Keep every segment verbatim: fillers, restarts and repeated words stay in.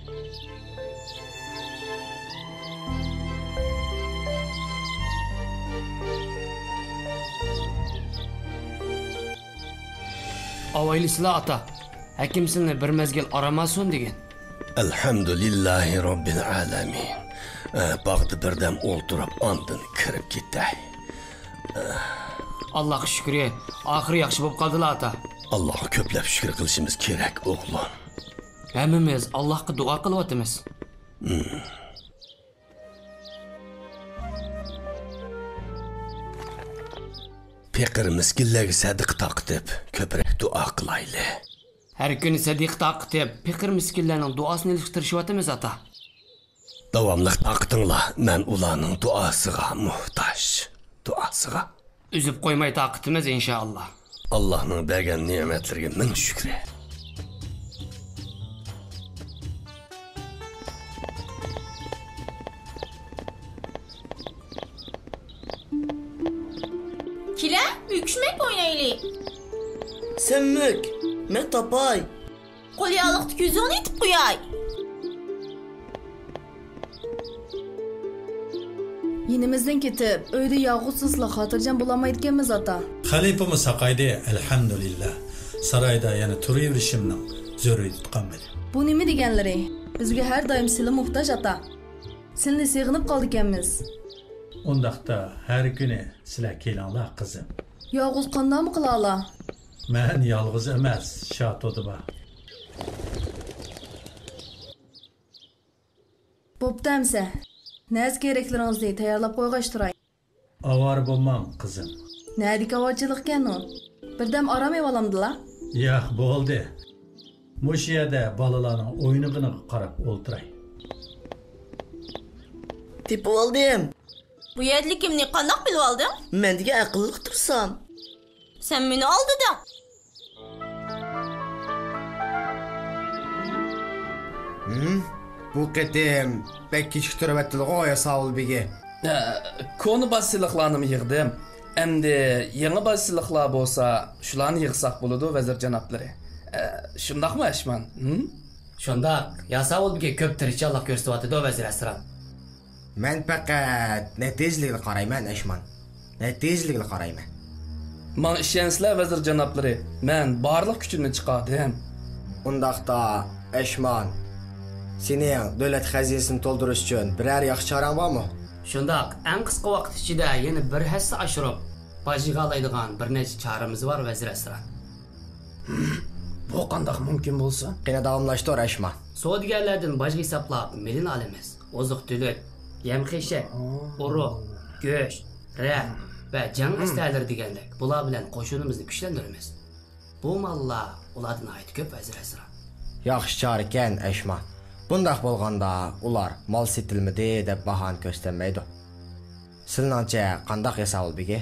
ئاۋايلىسىلا، ئاتا. ھەكىم سېنى بىر مەزگىل ئارام ئالسۇن دېگەن. ئەلھەمدۇلىللاھى رەببىل ئالەمىن. ئە، باغدا بىردەم ئولتۇرۇپ، ئاندىن كىرىپ كېتەي. ئاللاھقا شۈكرى، ئاخىرى ياخشى بولۇپ قالدىلا، ئاتا. ئاللاھقا كۆپلەپ شۈكۈر قىلىشىمىز كېرەك، ئوغلۇم. ھەممىمىز ئاللاھقا دۇئا قىلىۋاتىمىز. پېقىر مىسكىنلەرگە سەدىقە تارقىتىپ، كۆپرەك دۇئا قىلايلى. ھەر كۈنى سەدىقە تارقىتىپ، پېقىر مىسكىنلەرنىڭ دۇئاسىنى ئېلىشقا تىرىشىۋاتىمىز، ئاتا. داۋاملىق تارقىتىڭلار، مەن ئۇلارنىڭ دۇئاسىغا موھتاج. دۇئاسىغا. ئۈزۈپ قويماي تارقىتىمىز، ئىنشائاللا. ئاللاھنىڭ بەرگەن نېمەتلىرىگە مىڭ شۈكرى. كېلە، مۈكۈشمەك ئوينايلى. سەن مۈك، مەن تاپاي. قول ياغلىقتا كۆزۈڭنى يېتىپ قوياي. يېنىمىزدىن كېتىپ، ئۆيدە يالغۇز تۇرسىلا خاتىرجەم بولالمايدىكەنمىز، ئاتا. خەلىپىمۇ ساقايدى، ئەلھەمدۇلىللا. سارايدا يەنە تۇرۇۋېرىشىمنىڭ زۆرۈرىيىتى قالمىدى. بۇ نېمە دېگەنلىرى؟ بىزگە ھەر دائىم سىلە موھتاج، ئاتا. سىلىنى سېغىنىپ قالىدىكەنمىز. ئۇنداقتا ھەر كۈنى سىلەر كېلىڭلار، قىزىم. يالغۇز قانداقمۇ قىلالا؟ مەن يالغۇز ئەمەس، شاتۇدا بار. بوپتۇ ئەمسە. نەرسە كېرەكلىرىڭىزنى تەييارلاپ قويغاچ تۇراي. ئاۋارە بولماڭ، قىزىم. نەدىكى ئاۋارىچىلىقكەن ئۇ؟ بىردەم ئارام ئېلىۋالامدىلا؟ ياق، بولدى. مۇشۇ يەردە بالىلارنىڭ ئوينىغىنىغا قاراپ ئولتۇراي. تېپىۋالدىم. بۇ يەردىكىمنى قانداق بىلىۋالدىڭ؟ مەن دېگەن ئەقىللىق تۇرسام. سەن مېنى ئالدىدىڭ. ھىم، بۇ قېتىم بەك كېچىكتۈرۈۋەتتىلىغۇ، ياساۋۇل بېگى. ھە، كونا باج سېلىقلارنىمۇ يىغدىم. ئەمدى يېڭى باج سېلىقلار بولسا، شۇلارنى يىغساق بولىدۇ، ۋەزىر جانابلىرى. ئە، شۇنداقمۇ، ئەشمان؟ ھىم؟ شۇنداق، ياساۋۇل بېگى كۆپ تىرىشچانلىق كۆرسىتىۋاتىدۇ، ۋەزىر ئەسران. مەن پەقەت نەتىجىلىكلا قارايمەن، ئەشمان. نەتىجىلىكلا قارايمەن. ماڭا ئىشەنسىلەر، ۋەزىر جانابلىرى، مەن بارلىق كۈچۈمنى چىقاردىم. ئۇنداقتا، ئەشمان، سېنىڭ دۆلەت خەزىنىسىنى تولدۇرۇش ئۈچۈن بىرەر ياخشى چارەڭ بارمۇ؟ شۇنداق، ئەڭ قىسقا ۋاقىت ئىچىدە يەنە بىر ھەسسە ئاشۇرۇپ، باج يىغالايدىغان بىر نەچچە چارىمىز بار، ۋەزىر ئەسران. بۇ قانداق مۇمكىن بولسۇن؟ قېنى، داۋاملاشتۇر، ئەشمان. سودىگەرلەردىن باج ھېسابلاپ مېلىنى ئالىمىز. ئوزۇق-تۈلۈك، يەم-خېشەك، ئۇرۇق، گۆش، رەق ۋە جەڭ ئەسلىھەلىرى دېگەندەك، بۇلار بىلەن قوشۇنىمىزنى كۈچلەندۈرىمىز. بۇ ماللار ئۇلاردا ناھايىتى كۆپ، ۋەزىر ئەسران. ياخشى چارىكەن، ئەشمان. بۇنداق بولغاندا ئۇلار مال سېتىلمىدى دەپ باھانە كۆرسىتەلمەيدۇ. سىلىنىڭچە قانداق، ياساۋۇل بېگى؟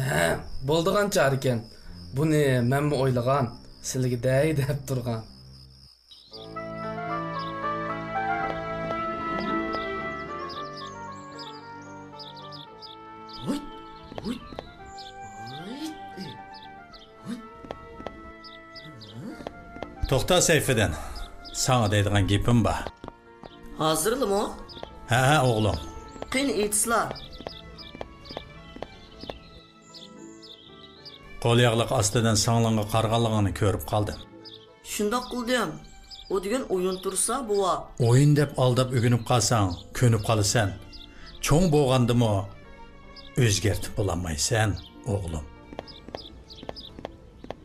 ھە، بولىدىغان چارىكەن. بۇنى مەنمۇ ئويلىغان، سىلىگە دەي دەپ تۇرغان. توختا، سەيفىدىن، ساڭا دەيدىغان گېپىم بار. ھازىرلىمۇ؟ ھە، ھە، ئوغلۇم. قېنى، ئېيتسىلا. قول ياغلىق ئاستىدىن سىڭلىڭغا قارىغانلىقىڭنى كۆرۈپ قالدىم. شۇنداق قىلدىم. ئۇ دېگەن ئويۇن تۇرسا، بوۋا. ئويۇن دەپ ئالداپ ئۆگىنىپ قالساڭ، كۆنۈپ قالىسەن. چوڭ بولغاندىمۇ ئۆزگەرتىپ بولالمايسەن، ئوغلۇم.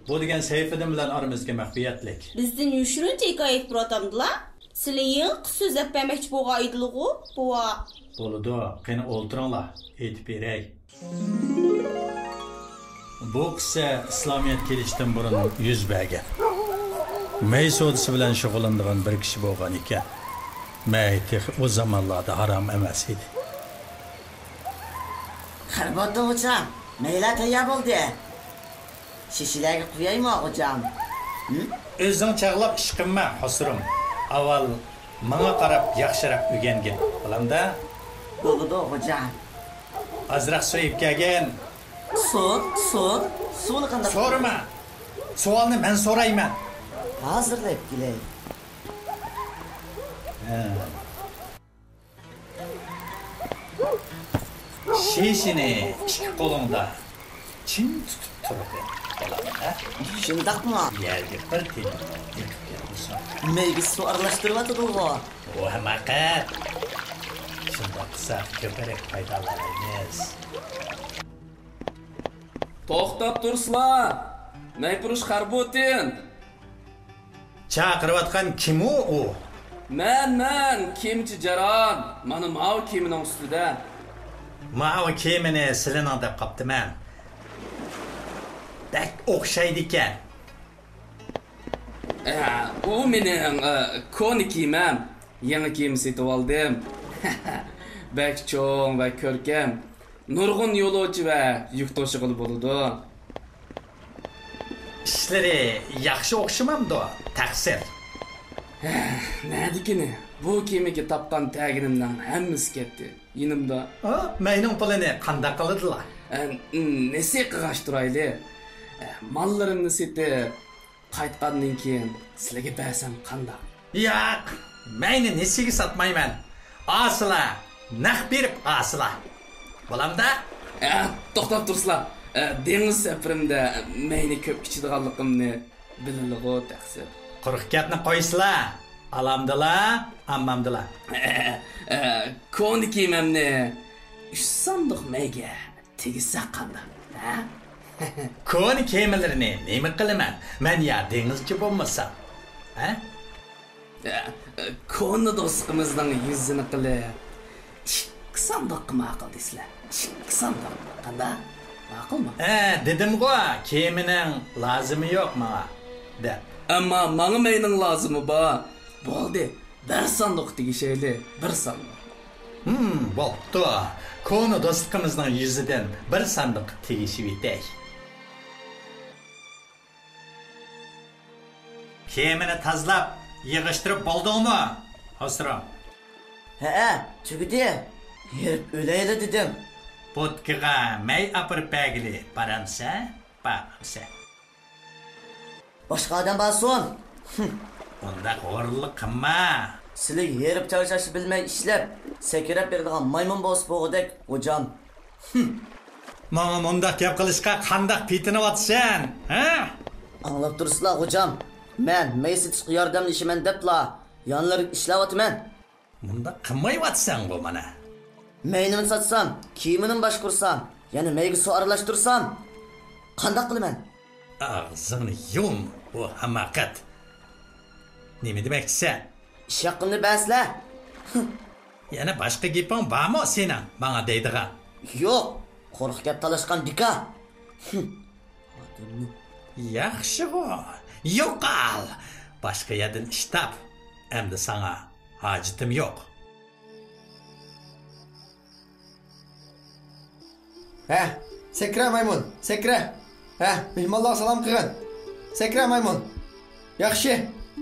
بۇ دېگەن سەيپىدىن بىلەن ئارىمىزدىكى مەخپىيەتلىك. بىزدىن يوشۇرۇنچە ھېكايە ئېيتىپ تۇراتامدىلا؟ سىلەر يېڭى قىسسە سۆزلەپ بەرمەكچى بولغان ئىدىلىغۇ، بوۋا. بولىدۇ، قېنى ئولتۇرۇڭلار، ئېيتىپ بېرەي. بۇ قىسسە ئىسلامىيەت كېلىشتىن بۇرۇن يۈز بەرگەن. مەي سودىسى بىلەن شۇغۇللىنىدىغان بىر كىشى بولغان ئىكەن. مەي تېخى ئۇ زامانلاردا ھارام ئەمەس ئىدى. خەير بولدى، غوجام. مەيلەر تەييار بولدى. شېشىلەرگە قۇيايمۇ، غوجام؟ ھىم؟ ئۆزۈڭ چاغلاپ ئىش قىلما، خوسرۇم. ئاۋۋال ماڭا قاراپ ياخشىراق ئۆگەنگىن، بالامدا. بولىدۇ، غوجام. ئازراق سۇ ئېلىپ كەلگىن. سۇ، سۇ، سۇنى قانداق؟ سورىما. سوئالنى مەن سورايمەن. ھازىرلاپ كېلەي. شېشىنى ئىككى قولۇڭدا چىڭ تۇتۇپ تۇرغىن، بالام، ھە؟ شۇنداقمۇ؟ يەرگە بىر تىيىنمۇ يىقىپ كەتمىسۇن. مەيگە سۇ ئارىلاشتۇرۇۋاتىدۇغۇ؟ ئۇ ھاماقەت! شۇنداق قىلساق كۆپرەك پايدىلىنالايمىز. توختاپ تۇرسىلا! مەيپۇرۇش خەربۇتىن! چاقىرىۋاتقان كىمۇ ئۇ؟ مەن، مەن، كېمىچى جاران. مانا ماۋۇ كېمىنىڭ ئۈستىدە. ماۋۇ كېمىنى سىلىنىڭ دەپ قاپتىمەن. بەك ئوخشايدىكەن. ئە، ئۇ مېنىڭ، ئە، كونا كېمەم. يېڭى كېمە سېتىۋالدىم. بەك چوڭ ۋە كۆركەم. نۇرغۇن يولۇچى ۋە يۈك توشۇغىلى بولىدۇ. ئىشلىرى ياخشى ئوخشىمامدۇ، تەقسىر؟ ھە، نەدىكىنى؟ بۇ كېمىگە تاپقان تەگىنىمنىڭ ھەممىسى كەتتى. يېنىمدا. ئا، مەينىڭ پۇلىنى قانداق قىلىدىلا؟ ئە، نېسى قىغاچ تۇرايلى. ئە، ماللىرىمنى سېتىپ، قايتقاندىن كېيىن سىلىگە بەرسەم قانداق؟ ياق، مەينى نېسىگە ساتمايمەن. ئاسىلا، نەق بېرىپ ئاسىلا. بولامدا؟ ئە، توختاپ تۇرسىلا. ئە، دېڭىز سەپىرىمدە مەينى كۆپ ئىچىدىغانلىقىمنى بىلىلىغۇ تەقسىر. قۇرۇق گەپنى قويسىلا. ئالامدىلا، ئاممامدىلا. ئە، ئە، كونا كېمەمنى ئۈچ ساندۇق مەيگە تېگىسە قانداق، ھە؟ كونا كېمىلىرىنى نېمە قىلىمەن؟ مەن يا دېڭىزچى بولمىسام، ھە؟ ئە، ئە، كونا دوستلۇقىمىزنىڭ يۈزىنى قىلىپ، ئىككى ساندۇققا ماقۇل دېسىلە. ئىككى ساندۇق. قانداق؟ ماقۇلمۇ؟ ئە، دېدىمغۇ، كېمىنىڭ لازىمى يوق ماڭا، دەپ. ئەمما ماڭا مەينىڭ لازىمى بار. بولدى، بىر ساندۇققا تېگىشەيلى، بىر ساندۇق. ھىم، بوپتۇ. كونا دوستلۇقىمىزنىڭ يۈزىدىن بىر ساندۇققا تېگىشىۋېتەي. كېمىنى تازىلاپ، يىغىشتۇرۇپ بولدۇڭمۇ، ھوسۇرۇم؟ ھەئە، تۈگىدى. ھېرىپ ئۆلەيلا دېدىم. بوتكىغا مەي ئاپىرىپ بەرگىلى بارامسەن، بارمامسەن؟ باشقا ئادەم بارسۇن. ھىم. ئۇنداق ھورۇنلۇق قىلما. سىلىگە ھېرىپ چارچاشنى بىلمەي ئىشلەپ، سەكرەپ بېرىدىغان مايمۇن بولسا بولغۇدەك، غوجام. ھىم. ماڭا مۇنداق گەپ قىلىشقا قانداق پېتىنىۋاتىسەن، ھە؟ ئاڭلاپ تۇرسىلا، غوجام. مەن مەي سېتىشقا ياردەملىشىمەن دەپلا، يانلىرىغا ئىشلەۋاتىمەن. مۇنداق قىلمايۋاتىسەنغۇ مانا. مەينىمنى ساتسام، كىيىمىنىمۇ باشقۇرسام، يەنە مەيگە سۇ ئارىلاشتۇرسام، قانداق قىلىمەن؟ ئاغزىڭنى يۇم، بۇ ھاماقەت. نېمە دېمەكچىسەن؟ ئىش ھەققىمنى بەرسىلە. يەنە باشقا گېپىڭ بارمۇ سېنىڭ ماڭا دەيدىغان؟ يوق، قۇرۇق گەپ تالاشقان بىكار. ياخشىغۇ، يوقال. باشقا يەردىن ئىش تاپ. ئەمدى ساڭا ھاجىتىم يوق. ھە، سەكرە مايمۇن، سەكرە. ھە، مېھمانلارغا سالام قىلغىن. سەكرە مايمۇن. ياخشى،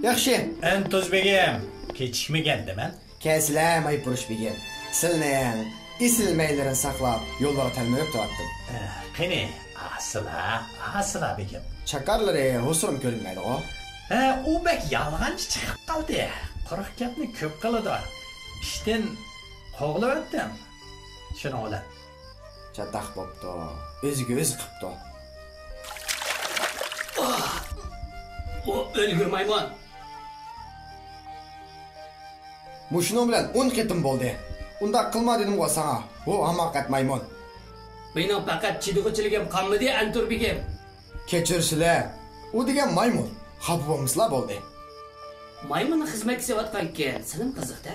ياخشى. ئەنتۇز بېگىم، كېچىكمىگەندىمەن. كەلسىلە، مايپۇرۇش بېگىم. سىلىنىڭ ئېسىل مەيلىرىنى ساقلاپ، يوللارغا تەلمۈرۈپ تۇراتتىم. ئە، قېنى، ئاسىلا، ئاسىلا بېگىم. چاكارلىرى ھوسۇرۇم كۆرۈنمەيدىغۇ؟ ھە، ئۇ بەك يالغانچى چىقىپ قالدى. قۇرۇق گەپنى كۆپ قىلىدۇ. ئىشتىن قوغلىۋەتتىم. شۇنىڭ بىلەن. چاتاق بوپتۇ. ئۆزىگە ئۆزى قىپتۇ. ئۇ ئۆلگۈر مايمۇن. مۇشۇنىڭ بىلەن ئون قېتىم بولدى. ئۇنداق قىلما دېدىمغۇ ساڭا، ھۇ ھاماقەت مايمۇن. مېنىڭ پەقەت چىدىغۇچىلىكىم قالمىدى، ئەنتۇر بېگىم. كەچۈرسىلە، ئۇ دېگەن مايمۇن. خاپا بولمىسىلا بولدى. مايمۇننى خىزمەتكە سېلىۋاتقانكەن، سېلىم قىزىق-دە.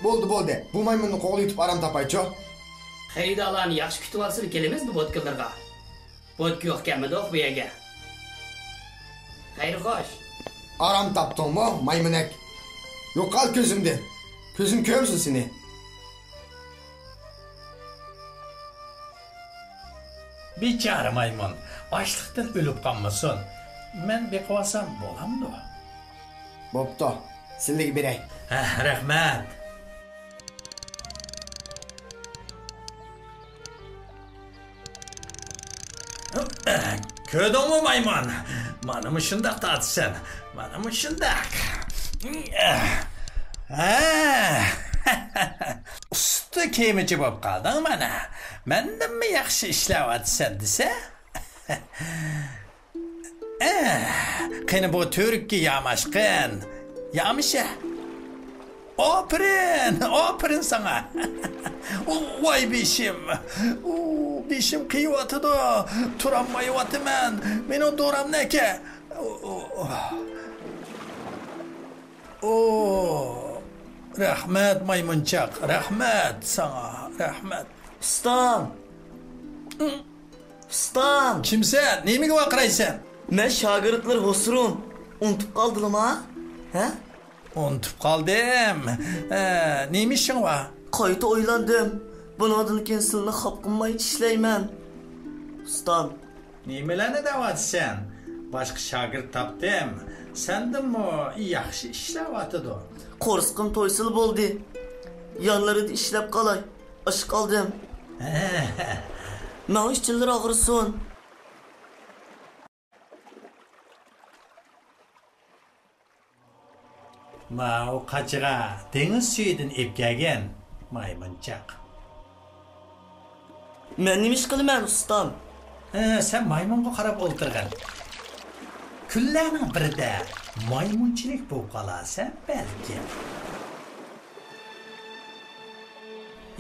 بولدى، بولدى. بۇ مايمۇننى قوغلىۋېتىپ ئارام تاپايچۇ. خېرىدارلارنى ياخشى كۈتۈۋالسىلا كېلىمىز بۇ بوتكىلىرىغا. بوتكا يوق كەلمىدۇق بۇ يەرگە. خەير خوش. ئارام تاپتۇڭمۇ، مايمۇنەك؟ يوقال كۆزۈمدىن. كۆزۈم كۆرمىسۇن سېنى. بىچارە مايمۇن، ئاچلىقتىن ئۆلۈپ قالمىسۇن. مەن بېقىۋالسام بولامدۇ؟ بوپتۇ، سىلىگە بېرەي. ھە، رەھمەت. كۆردۈڭمۇ، مايمۇن؟ مانا مۇشۇنداق تارتىسەن. مانا مۇشۇنداق. ھە. ئۇستا كېمىچى بولۇپ قالدىڭ مانا. مەندىنمۇ ياخشى ئىشلەۋاتىسەن دېسە. ئە، قېنى بۇ تۈرككە ياماشقىن. يامىشە. ئاپىرىن، ئاپىرىن ساڭا. ۋاي بېشىم. ئۇ، بېشىم قېيىۋاتىدۇ. تۇرالمايۋاتىمەن. مېنىڭ دورامنى ئەكە. ئۇ، ئۇ، ئۇ. ئۇ. رەھمەت، مايمۇنچاق. رەھمەت ساڭا. رەھمەت. ئۇستام! ئۇستام! كىمسەن؟ نېمىگە ۋارقىرايسەن؟ مەن شاگىرتلىرى ھوسۇرۇم. ئۇنتۇپ قالدىلىما؟ ھە؟ ئۇنتۇپ قالدىم. ھە، نېمە ئىشىڭ بار؟ قايتا ئۆيلەندىم. بۇنىڭدىن كېيىن سىلىنى خاپا قىلماي ئىشلەيمەن. ئۇستام! نېمىلەرنى دەۋاتىسەن؟ باشقا شاگىرت تاپتىم. سەندىنمۇ ياخشى ئىشلەۋاتىدۇ. قورسىقىم تويسىلا بولدى. يانلىرىدا ئىشلەپ قالاي. ئاچ قالدىم. ماڭا ئىچىلىرى ئاغرىسۇن. ماۋۇ قاچىغا دېڭىز سۈيىدىن ئېلىپ كەلگىن، مايمۇنچاق. مەن نېمە ئىش قىلىمەن، ئۇستام؟ ھە، سەن مايمۇنغا قاراپ ئولتۇرغىن. كۈنلەرنىڭ بىرىدە مايمۇنچىلىك بولۇپ قالارسەن بەلكىم.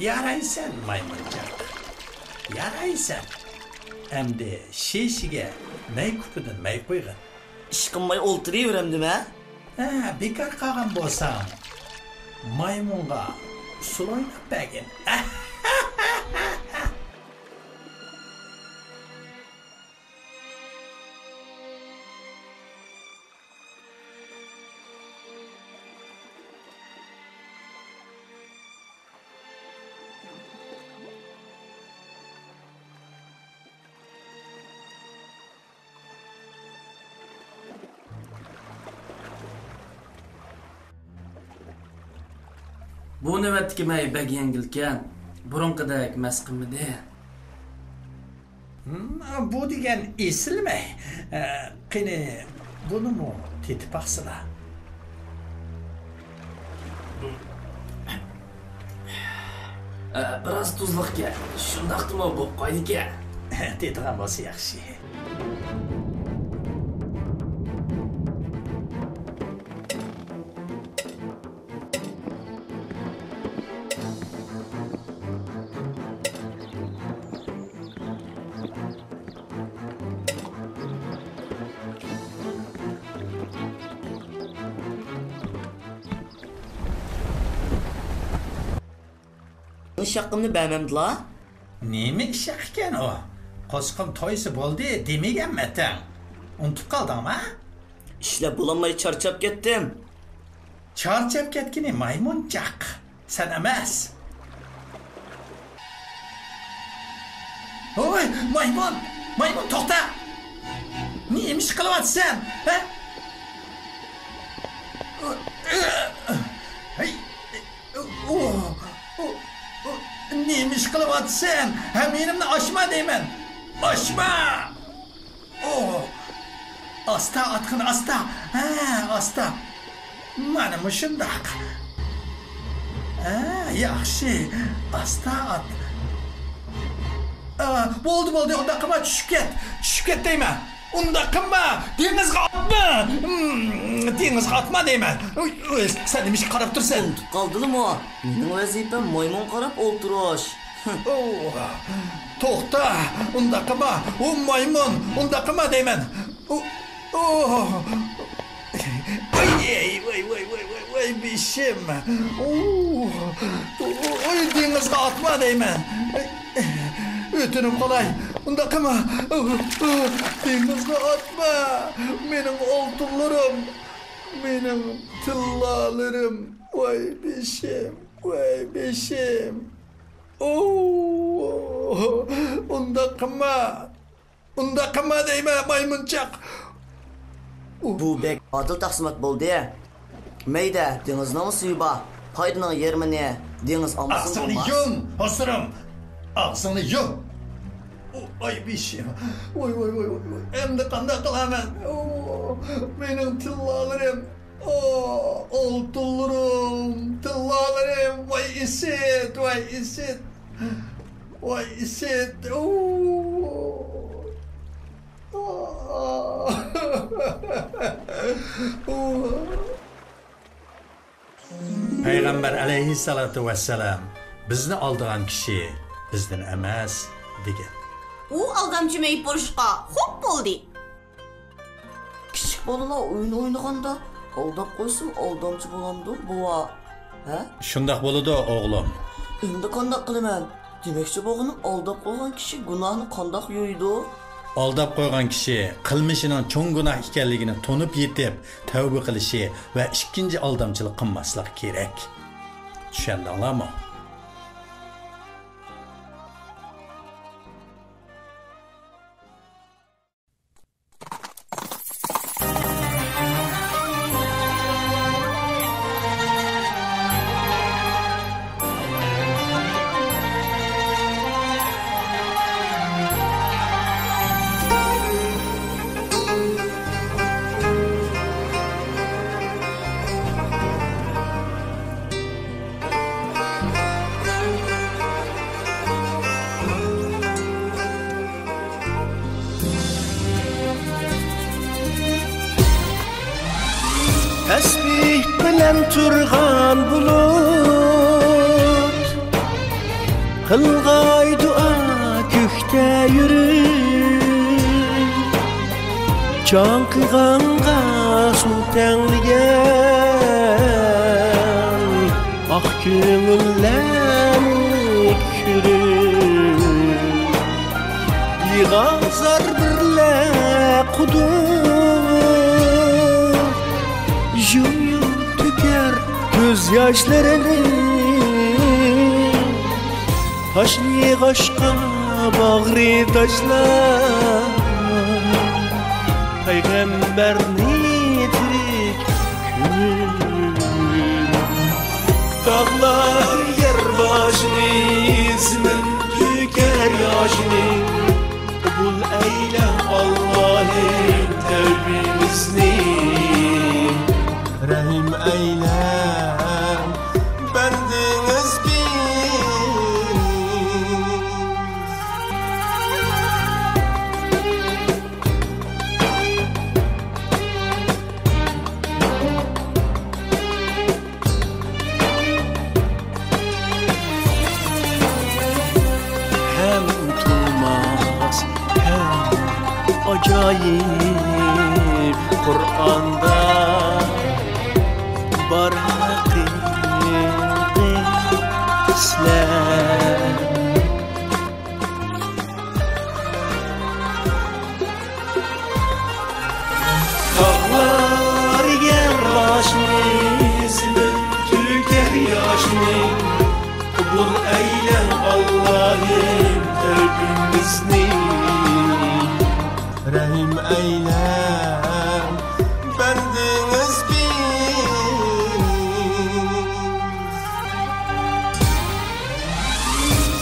يارايسەن، مايمۇنچاق. يارايسەن. ئەمدى شېشىگە مەي كۇپىدىن مەي قۇيغىن. ئىش قىلماي ئولتۇرۇۋېرەمدىمە؟ ھە، بىكار قالغان بولساڭ، مايمۇنغا ئۇسسۇل ئويناپ بەرگىن. بۇ نۆۋەتتىكى مەي بەك يەڭگىلكەن، بۇرۇنقىدەك مەس قىلمىدى. ھىم، بۇ دېگەن ئېسىل مەي. ئە، قېنى، بۇنىمۇ تېتىپ باقسىلا. ئە، بىراز تۇزلۇقكەن، شۇنداقتىمۇ بولۇپ قويدىكەن. تېتىغان بولسا ياخشى. ئىش ھەققىمنى بەرمەمدىلا؟ نېمە ئىش ھەققىكەن ئۇ؟ قورسىقىم تويسا بولدى دېمىگەنمەتەڭ. ئۇنتۇپ قالدىڭما؟ ئىشلەپ بولالماي چارچاپ كەتتىم. چارچاپ كەتكىنى مايمۇنچاق، سەن ئەمەس. ھوي، مايمۇن! مايمۇن، توختا! نېمە ئىش قىلىۋاتىسەن، ھە؟ ھەي! ئۇ، ئۇ، ئۇ، نېمە ئىش قىلىۋاتىسەن؟ ھەممىنىمنى ئاچما دەيمەن! ئاچما! ئۇ، ئاستا ئاتقىن، ئاستا! ھە، ئاستا! مانا مۇشۇنداق! ھە، ياخشى! ئاستا ئات! ئا، بولدى، بولدى، ئۇنداق قىلما، چۈشۈپ كەت! چۈشۈپ كەت دەيمەن! ئۇنداق قىلما! دېڭىزغا ئاتما! ھىم، دېڭىزغا ئاتما دەيمەن! ئۇي، ئۇي، سەن نېمە ئىشقا قاراپ تۇرىسەن؟ ئۇنتۇپ قالدىلىمۇ؟ مېنىڭ ۋەزىپەم مايمۇن قاراپ ئولتۇرۇش. ئوۋ، توختا، ئۇنداق قىلما! ئۇ مايمۇن، ئۇنداق قىلما دەيمەن! ئۇ، ئوۋ! ئاي، ۋاي، ۋاي، ۋاي، ۋاي، ۋاي، بېشىم! ئوۋ! ئوي، دېڭىزغا ئاتما دەيمەن! ئۆتۈنۈپ قالاي، ئۇنداق قىلما! دېڭىزغا ئاتما! مېنىڭ ئالتۇنلىرىم، مېنىڭ تىللالىرىم! ۋاي بېشىم، ۋاي بېشىم! ئوۋ! ئۇنداق قىلما! ئۇنداق قىلما دەيمەن، مايمۇنچاق! بۇ بەك ئادىل تەقسىمات بولدى. مەيدە، دېڭىزنىڭمۇ سۈيى بار. پايدىنىڭ يېرىمىنى دېڭىز ئالمىسىمۇ ئاغزىڭنى بولماس. يۇم، ھوسۇرۇم! ئاغزىڭنى يۇم! ئاي بېشىم! ۋاي، ۋاي، ۋاي، ۋاي، ۋاي! ئەمدى قانداق قىلارمەن؟ ئۇ، مېنىڭ تىللالىرىم! ئو، ئالتۇنلىرىم، تىللالىرىم، ۋاي ئىسىت، ۋاي ئىسىت، ۋاي ئىسىت. ئو. ئو. پەيغەمبەر ئەلەيھىسسالاتۇ ۋەسسالام، بىزنى ئالدىغان كىشى بىزدىن ئەمەس، دېگەن. ئۇ ئالدامچى مېيىپ بولۇشقا خوپ بولدى. كىچىك بالىلار ئويۇن ئوينىغاندا ئالداپ قويسىمۇ ئالدامچى بولامدۇ، بوۋا؟ ھە؟ شۇنداق بولىدۇ، ئوغلۇم. ئەمدى قانداق قىلىمەن؟ دېمەكچى بولغىنىم، ئالداپ قويغان كىشى گۇناھنى قانداق يويىدۇ؟ ئالداپ قويغان كىشى قىلمىشىنىڭ چوڭ گۇناھ ئىكەنلىكىنى تونۇپ يېتىپ، تەۋبە قىلىشى ۋە ئىككىنچى ئالدامچىلىق قىلماسلىقى كېرەك. چۈشەندىڭلارمۇ؟ تەسبىھ بىلەن تۇرغان بۇلۇت، قىلغاي دۇئا كۆكتە يۈرۈپ، چاڭقىغانغا سۇ تەڭلىگەن ئاق كۆڭۈللەرنى كۆرۈپ، يىغا زار بىرلە قۇدۇق، يۇم-يۇم تۆكەر كۆز ياشلىرىنى. تاشلىغاچقا باغرى تاشلاپ، پەيغەمبەرنى تىرىك كۆرۈپ. تاغلار يەر باشىنى، زېمىن تۆكەر ياشىنى. قوبۇل ئەيلە، ئاللاھىم، تەۋبىمىزنى، رەھىم ئەيلە بەندىڭىزگە. ھەم تۇرماس، ھەم ئاجايىپ قۇرئاندا بار ھەقىقەتلەر. تاغلار يەر باشىنى، زېمىن تۆكەر ياشىنى. قوبۇل ئەيلە، ئاللاھىم، تەۋبىمىزنى، رەھىم ئەيلە بەندىڭىزگە.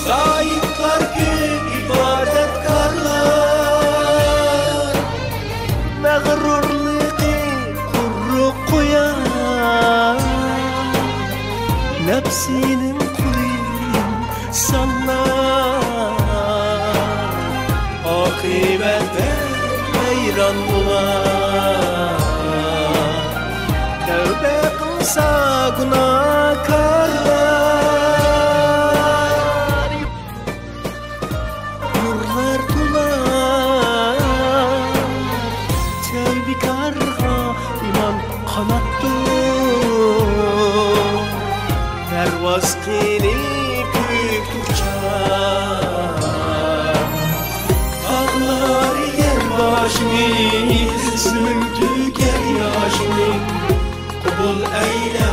زاھىدلار كۆپ، ئىبادەتكارلار، مەغرۇرلۇقى قۇرۇق قويار، نەپسىنىڭ قۇلى ئىنسانلار، ئاقىۋەتتە ۋەيران بولار. تەۋبە قىلسا گۇناھكارلار، نۇرلار تولار تەۋبىكارغا ئىمان قاناتتۇر. پەرۋاز قىلىپ كۆكتە ئۇچار. تاغلار يەر باشىنى، زېمىن تۆكەر ياشىنى. قوبۇل ئەيلە،